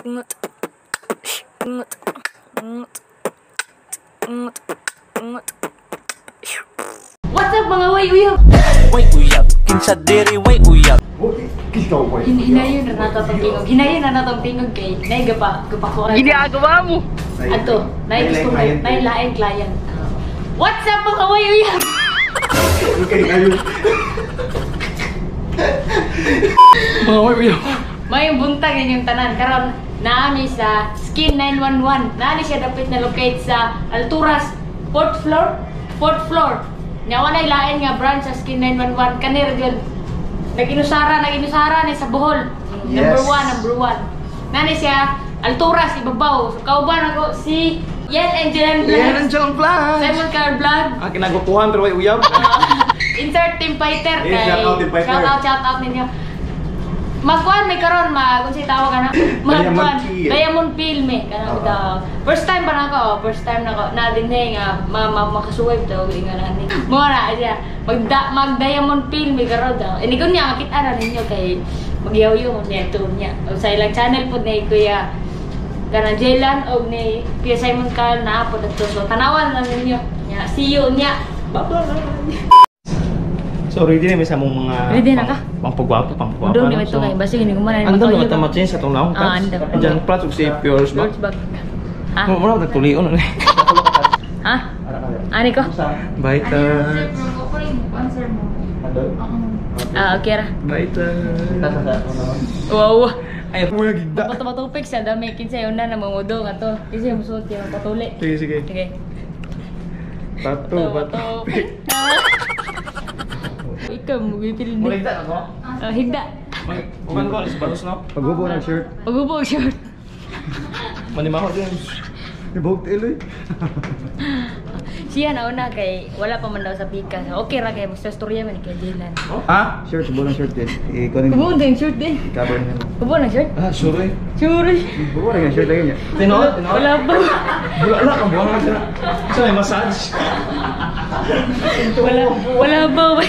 What's up mga way uyab? Way uyab, kinsa diri way uyab. Hinayon na nato tong tingog. Hinayon na nato tong tingog kay nay gapa gapako. Ginagawa mo. Ato, nay gusto mo, nay lain client. What's up mga way uyab? Okay, kayo. Mga way uyab. May buntag inyong tanan karon naami sa Skin 911. Naani siya dapat na locate sa Alturas, 4th floor, 4th floor. Nya walay lain nga branch sa Skin 911 kanir gyud. Nag-inusara ni sa Bohol. Yes. Number 1. Nani siya Alturas ibabaw. So kauban ako si Yen Angel Vlog. Yen Angel Vlog. Simon Carl Vlog. Ang kinagupuhan pero way uyab. Insert Team Fighter Yes, kay shout out Team Fighter. Shout out ninyo. Magkuan may karon mag unsay tawag ana? Diamond Peel. Diamond Peel me kanang bitaw. First time pa nako, first time nako na dinhi nga makasuway bitaw ingon ani. Mo na siya mag Diamond Peel may karon daw. Inigon niya makita ra ninyo kay magyawyo mo niya to niya. Og sa ilang channel pod ni Kuya kanang Jaylan og ni Kuya Simon Carl na pod adto. So tanawan lang ninyo. Nya see you nya. Bye-bye. So ready na may sa mong mga Ready na ka? Pangpagwapo, pangpagwapo. Andam ni ito kay basta gini kuman Andam na matamatin sa itong naong Ah, andam. Diyan plats ug si Pures ba? Pures bag. Ha? Mo nagtulion na. Ha? Ani ko? Bye touch. Ah, okay ra. Bye touch. Wow. Ay, mo gigda. Bato-bato sa dami kinsa una na mangudo nga to. Kasi musuot siya patuli. Sige, sige. Sige. Bato, bato. Ikaw mo gipil Mo higda ako. Oh, higda. Uban ko sa balos no. Paghubo ng shirt. Paghubo og shirt. Manimaho din. Ibog tiloy. Siya na una kay wala pa man daw sa pikas. Okay ra kay magsa storya man kay Jaylan. Ha? Shirt, hubo ng shirt din. I-kunin Hubo mo. ng shirt din. I-cover niya. Hubo ng shirt? Ah, sure. Sure. Hubo na yung shirt lagi niya. Tinuod, tinuod. Wala pa. Wala lang ang buwan na. Sa may massage. Wala ba?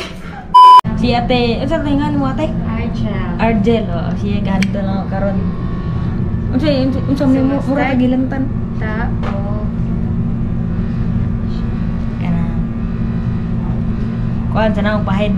Si ate, unsa tay ngan mo ate? Argel. Argel, oh, siya ganto lang ako karon. Unsa unsa mo mura ka gilantan? Tao. Kana. Kuan sa naong pahid.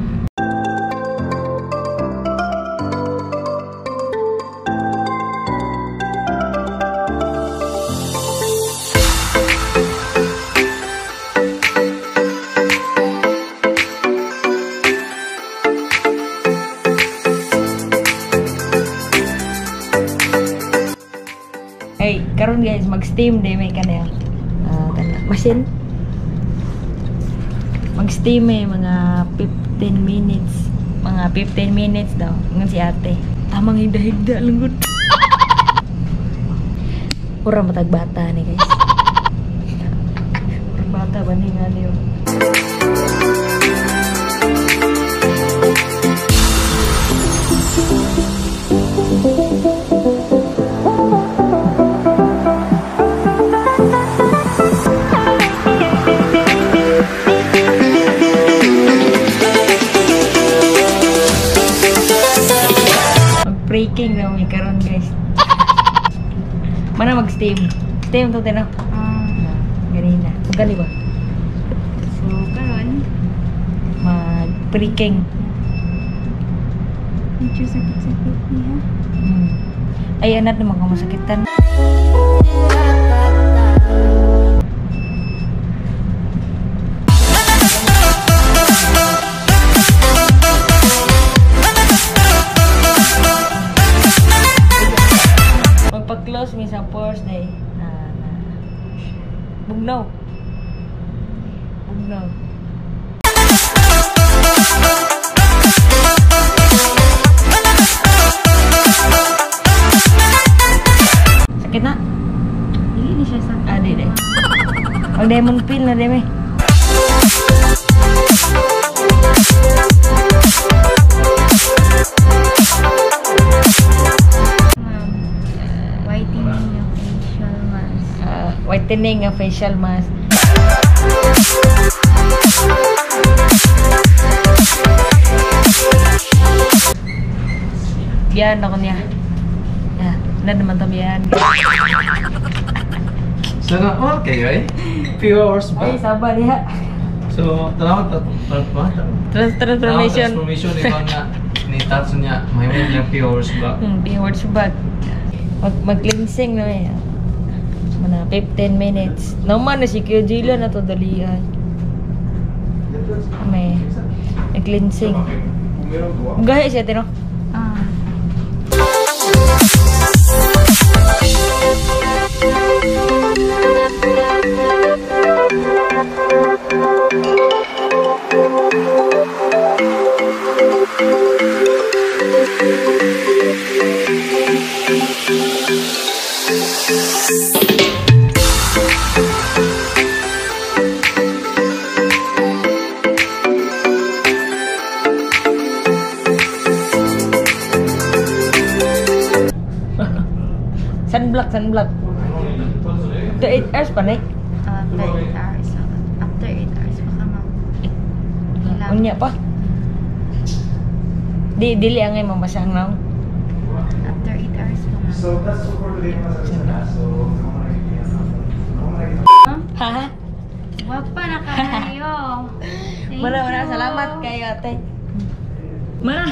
Ay, karon guys, mag-steam day may kanil. Machine. Mag-steam eh, mga 15 minutes. Mga 15 minutes daw. Ingon si ate. Tamang higda-higda lang gud. Pura matag bata ni guys. Pura bata ba ni nga niyo? Breaking na may karon guys. Mana mag-steam. Steam to tino. Ganina. Magali ba? So karon mag-breaking. Medyo sakit-sakit niya. Ay anat naman kung masakitan. Magpa-close mi sa pores day na bugnaw. Bugnaw. Sakit na? Dili ni siya sakit. Ah, di. Mag diamond peel na di mi. Whitening yung facial mask. Whitening ang facial mask. Yan ako niya. Yeah. Na naman tabihan. Sana all kayo eh. Few hours Ay, back. saba diha. So, tanaw Transformation. Transformation ikaw na ni Tatsu niya. May mo niyang few hours back. Few hours back. Mag-cleansing na eh. Mga 15 minutes. Naman na si Kuya Jila na to dalian. May nag-cleansing. Gahi siya, tino. Ah. Sunblock, sunblock. After 8 hours pa, Nek? After 8 hours. After 8 hours, baka mag... Unya pa. Dili ang imong masang now. After 8 hours pa, ma'am. So that's so for today mga sa So, Ha? Wapa na kayo. Thank Mara, mara, you. salamat kayo, ate. Mara.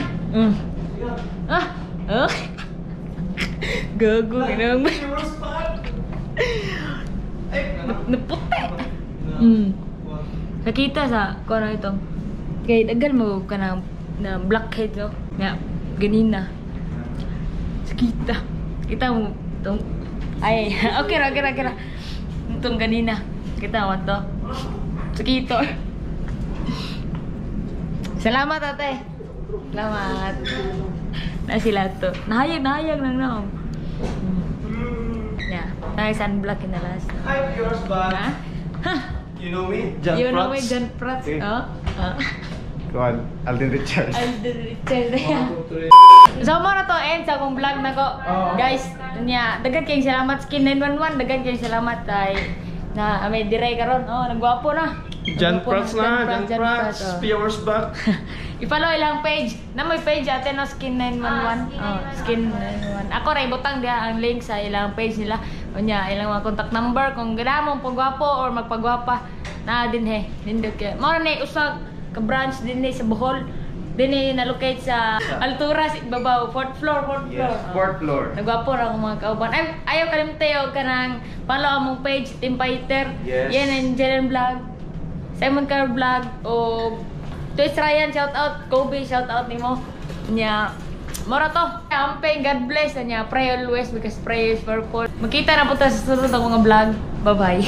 Ah. Oh. Gago, ginang. Naputi. Nakita sa kung ano ito. Kay daghan mo ka na, na blackhead no. Nga ganina. Sakita. Kita mo tong ay okay ra okay ra okay ra. Itong ganina. Kita mo to. Sakito. Salamat ate. Salamat. Na sila to. Nahayag nahayag nang naong. Yeah. Na sunblock in the last. Hi, viewers back. Ha? Ha? You know me, John You know Prats. me, John Prats. Eh. Oh. Oh. Kuan, Alden Richards. Alden Richards. One, two, three. So mo na to end sa akong vlog na ko. Guys, niya, daghan kayong salamat Skin 911, daghan kayong salamat ay na may diray karon. Oh, nagwapo na. John Nagwapo Prats na, John Prats. oh. Viewers back. I-follow ilang page. Na may page ate no Skin 911. Ah, Oh, Skin 911. Ako ra ibutang diha ang link sa ilang page nila. Unya ilang mga contact number kung gana mo pagwapo or magpagwapa na dinhe. Nindot kay. Mao na ni usa ka branch dinhe sa Bohol. Dinhe na-locate sa Alturas Ibabaw, fourth floor, fourth floor. Yes, fourth floor. Nagwapo ra akong mga kauban. Ay, ayaw kalimte og kanang follow among page Team Fighter. Yes. Yan ang Jelen Vlog. Simon Car Vlog o Twist Ryan shout out, Kobe shout out nimo. Nya mora to. Amping God bless nya. Pray always because prayer is powerful. Magkita na po ta sa susunod ng mga vlog. Bye-bye.